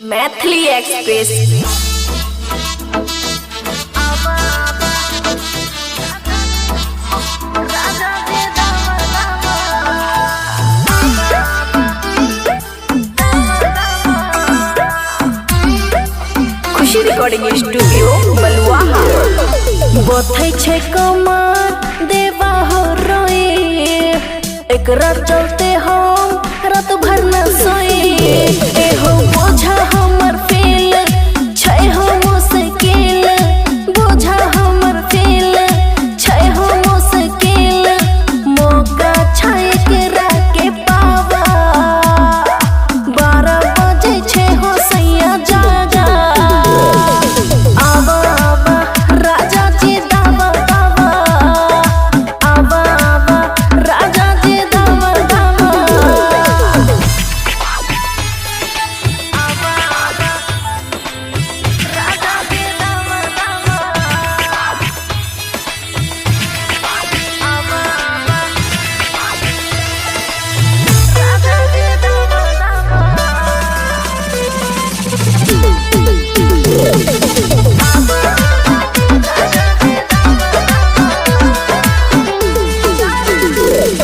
Maithili express. खुशी recording studio बलुआहा। बथै छै कमर देवा हो रोए, एकरा चलते हम रात भर न सोए। एहो बोझा हमर फेल छै हो मुश्किल, बोझा हमर फेल छै हो मुश्किल। मौका छै एकरा के पावा, 12 बजे छै हो सैया जागा। आवा आवा राजा जी दावा दावा, आवा आवा राजा जी दावा दावा।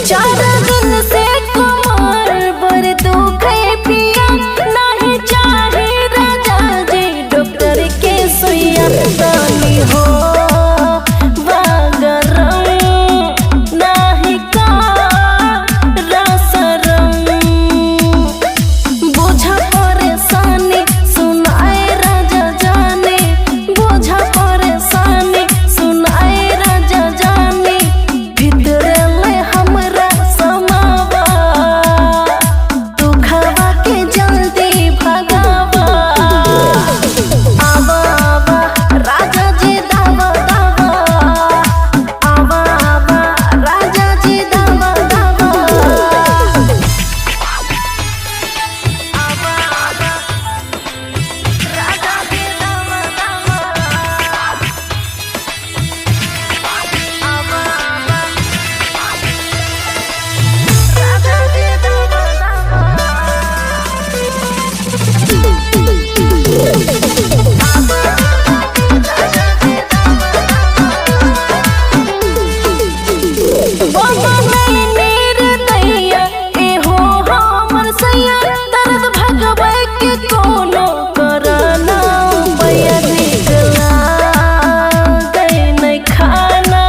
चार दिन से कमर पर दुखे पिया, नहीं चाहे राजा जी डॉक्टर के सुइया। दानी हो वागरम नहीं का रसरम, बोझा परेशानी सुनाए राजा जाने, बोझा परेशानी सुनाए राजा जाने। भीतर ले हमरा समावा, तू खावा के जल्दी भगावा। आवा आवा राजा जी दावा दावा, आवा आवा राजा जी दावा दावा। बाबा नैनेर दैया, एहो हमर सैया, दर्द भगबै के कोनो कराना पैया। नीक लागै नै खाना,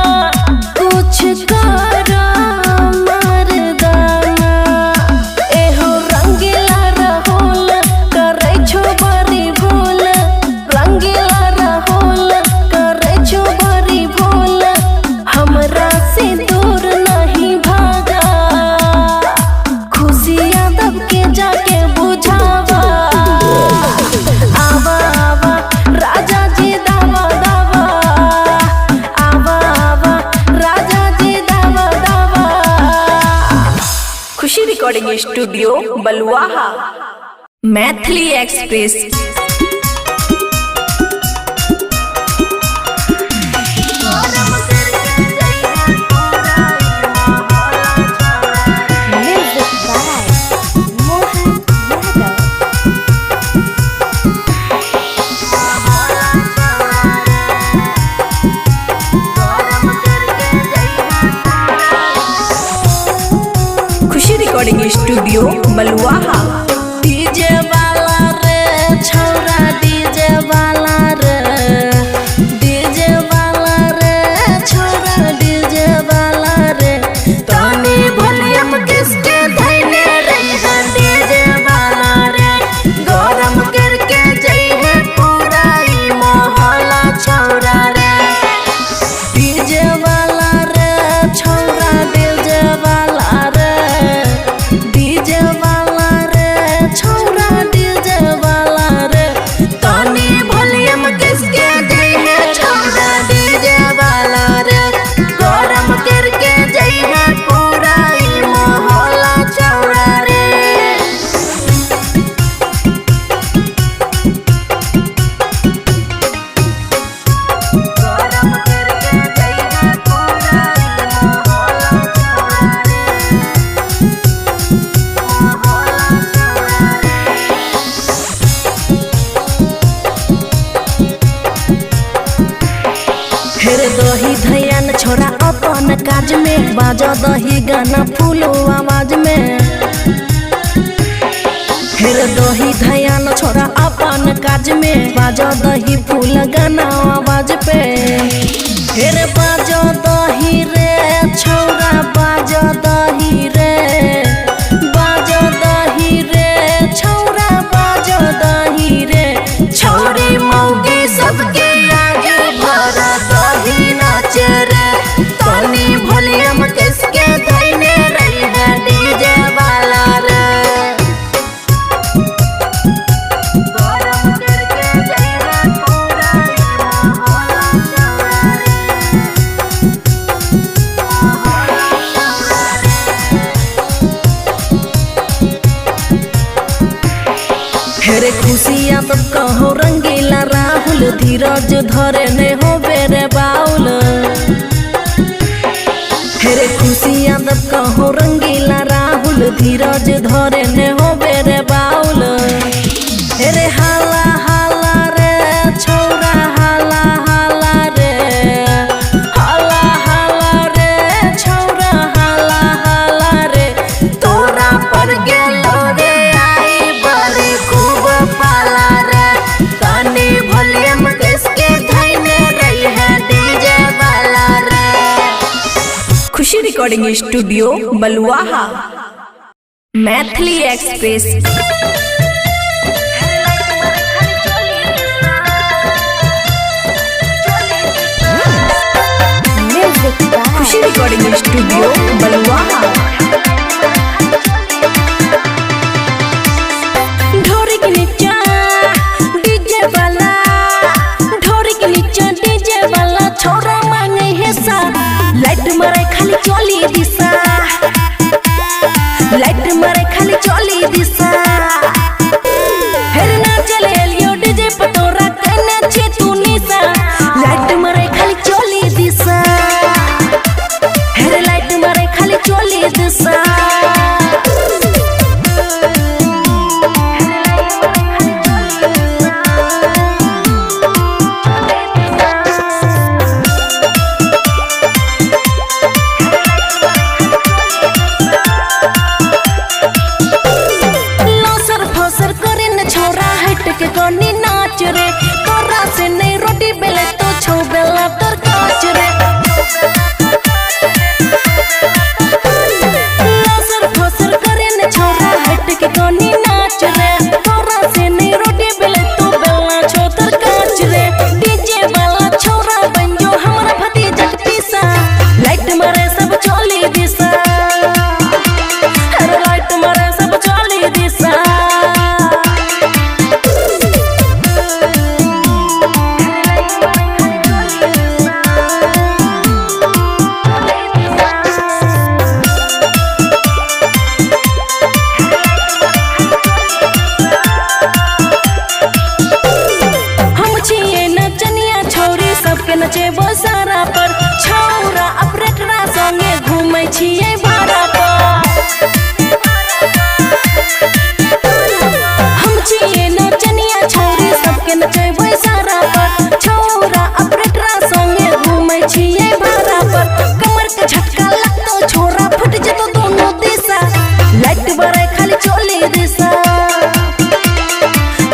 कुछ कर मर्दाना। एहो रंगीला राहुल करै छो बड़ी भूल, रंगीला राहुल करै छो बड़ी भूल। हमरा से दूर नहीं भागा, खुशी यादव के जाके बुझावा। आवा आवा राजा जी दावा दावा, आवा आवा राजा जी दावा दावा। Khushi recording studio Baluaha. Maithili express. Music by Mohan Yadav. Khushi recording studio Baluaha. DJ वाला रे छौ छोरा अपन काज में, बाजा दही गाना फूलो आवाज में। हेर दही धयान छोरा अपन काज में, बाजा दही फूल गाना आवाज पे। हेर बाजा दही रे छोरा, बाजा दही रे, बाजा दही रे छोरा, बाजा दही रे। छोरी मौगी सबके आगे भरा दही नाचे रे, तनी वॉल्यूम किसके धैने रही है डीजे वाला रे। गरम करके जइबा पूरा मोहल्ला चौरा रे। हेरे खुशियाँ तब कहो रंगीला राहुल, धीरज धरे ने हो बेरे बाउल। हेरे खुशियाँ तब कहो रंगीला राहुल, धीरज धरे ने हो बेरे बाउल। हेरे हाला हाला रे छौरा, हाला हाला रे, हाला हाला रे छौरा, हाला हाला रे। तोरा पर गेलो रे आई बड़ी खूब पाला रे, तनी वॉल्यूम किसके धैने रही है डीजे वाला रे। Khushi recording studio Baluaha. Maithili express. Music by Khushi recording studio Baluaha. ढोरी के नीचा डीजे वाला, ढोरी के नीचा डीजे वाला छोरा मांगे हिस्सा, लाइट मारे खाली चोली दिशा, लाइट मारे खाली चोली दिशा। हेर ना चले लियो डीजे पतोरा कहना छे तू निशा, लाइट मारे खाली चोली दिशा, हेर लाइट मारे खाली चोली दिशा। लसर फसर करे न छोरा हट के कोनी नाच रे, तोरा से नहीं रोटी बेले तो छो बेला तोर काच रे। लसर फसर करे न छोरा हट के कोनी नाच रे, तोरा से नहीं रोटी बेले तो बेला छो तोर काच रे। डीजे वाला छोरा बन जो हमरा भतीजा के पीसा, लाइट मारे सब चोली दिशा, हर लाइट मारे सब चोली दिशा। हम छिए नचनिया छौरी सबके नचेबो सारा पर, छौरा ऑपरेटरा संगे घूमै छिए भाड़ा पर। हम छिए नचनिया छौरी सबके नचेबो सारा पर, छौरा ऑपरेटरा संगे घूमै छिए भाड़ा पर। कमर के झटका लगतो छोरा फुट जेतो दोनों दिशा, लाइट बरे खाली चोली दिशा,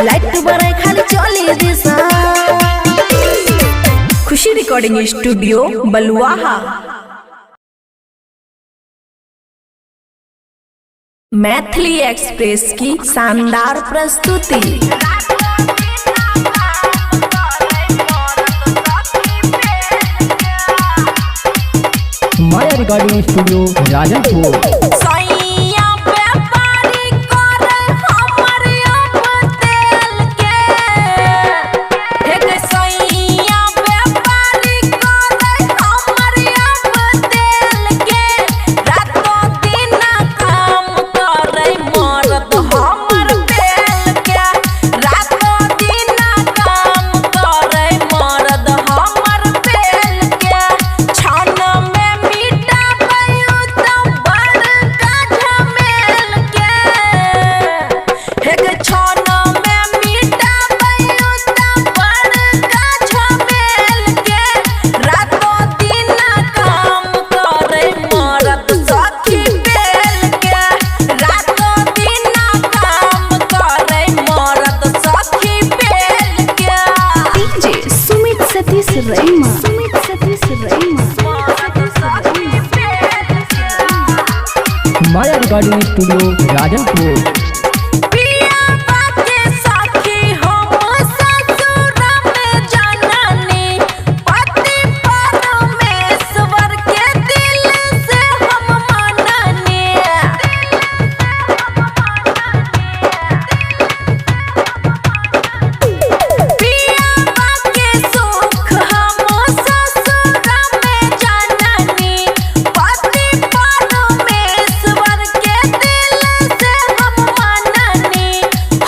लाइट बरे खाली चोली दिशा। खुशी रिकॉर्डिंग स्टूडियो बलुआहा। मैथिली एक्सप्रेस की शानदार प्रस्तुति। माया रिकॉर्डिंग स्टूडियो राजनपुर। सैया व्यापारी करे हमर अब तेल के, हे गे सैया व्यापारी करे हमर अब तेल के, रातो दिन काम करे मरद हमर बेल के, रातो दिन काम करे मरद हमर बेल के। छन में मिटाबै त बड़का Recording studio Rajanpur. पियावा के साथी हम ससुर में जननी, पति परमेश्वर के दिल से हम माननी। पियावा के सुख हम ससुर में जननी, पति परमेश्वर के दिल से हम माननी।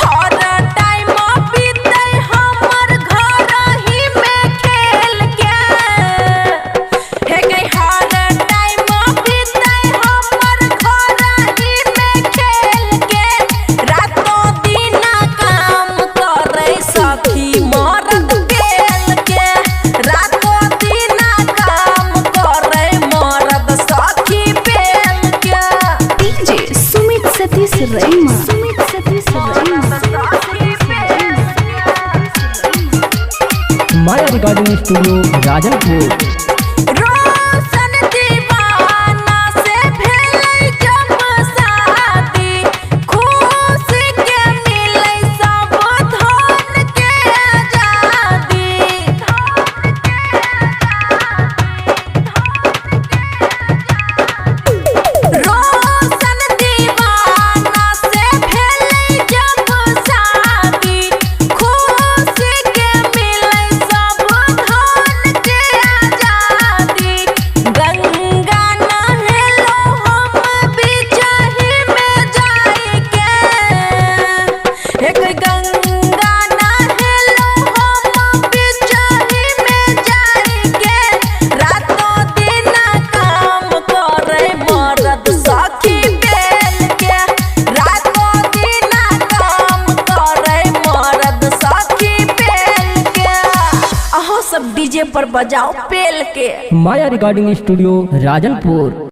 हर टाइम बीतै हमर घर ही में खेल के, हे गई हर टाइम बीतै हमर घर ही में खेल के। रातो दिन काम करै सखी मरद बेल के, रातो दिन काम करै मरद सखी बेल के। डीजे सुमित सतीश रैमा, सुमित सतीश रैमा। सखी बेल के। माया रिकॉर्डिंग स्टूडियो राजनपुर। रोशन दीवाना से भेलै जब शादी, खुशी के मिलै सब धन के आजादी। रोशन दीवाना से भेलै जब शादी, खुशी के मिलै सब धन के आजादी। गंगा नहेलो हम बिचही में जाइके, एक गंगा नहेलो हम बिचही में जाइके। रातो दिन काम करै मरद सखी बेल के, रातो दिन काम करै मरद सखी बेल के। अहो सब डीजे पर बजाओ पेल के। माया रिकॉर्डिंग स्टूडियो राजनपुर।